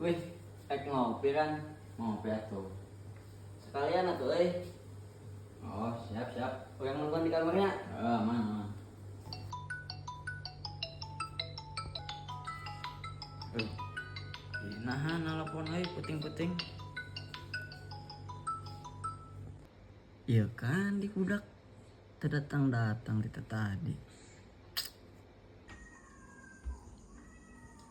Wih, ek ngopi kan? Ngopi atuh. Sekalian atuh euy. Oh, siap siap. Urang nonton di kamarnya. Eh, aman aman. Eh, nahan nelpon euy puting-puting. Iya kan di budak terdatang-datang di tadi.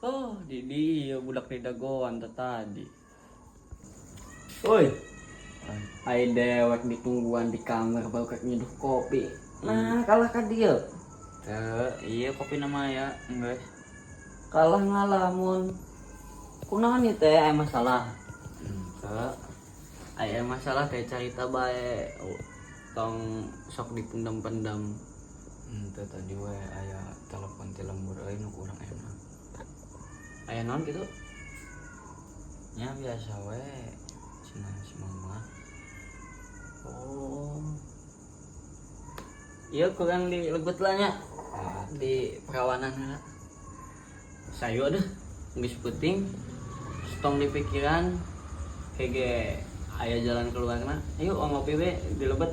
Oh, di dia budak di dagoan tadi. Woi, ai dewek ditungguan di kamar baru kek nyeduh kopi. Nah, kalah ka dia. Teu, iya kopi nama ya, enggak. Kalah ngalamun. Kunaon ieu teh aya masalah? Henteu. Aya masalah teh carita bae. Oh, tong sok dipendam-pendam. Henteu, tadi we aya telepon ti lembur euy nu kurang enak. Aya naon gitu? Nya biasa we cenah si mama. Oh. Iya kurang di legut lah nya. Heeh. Di perawanan heula. Sayo deh, geus peuting. Stong di pikiran kege aya jalan keluarna. Ayo ngopi we di lebet.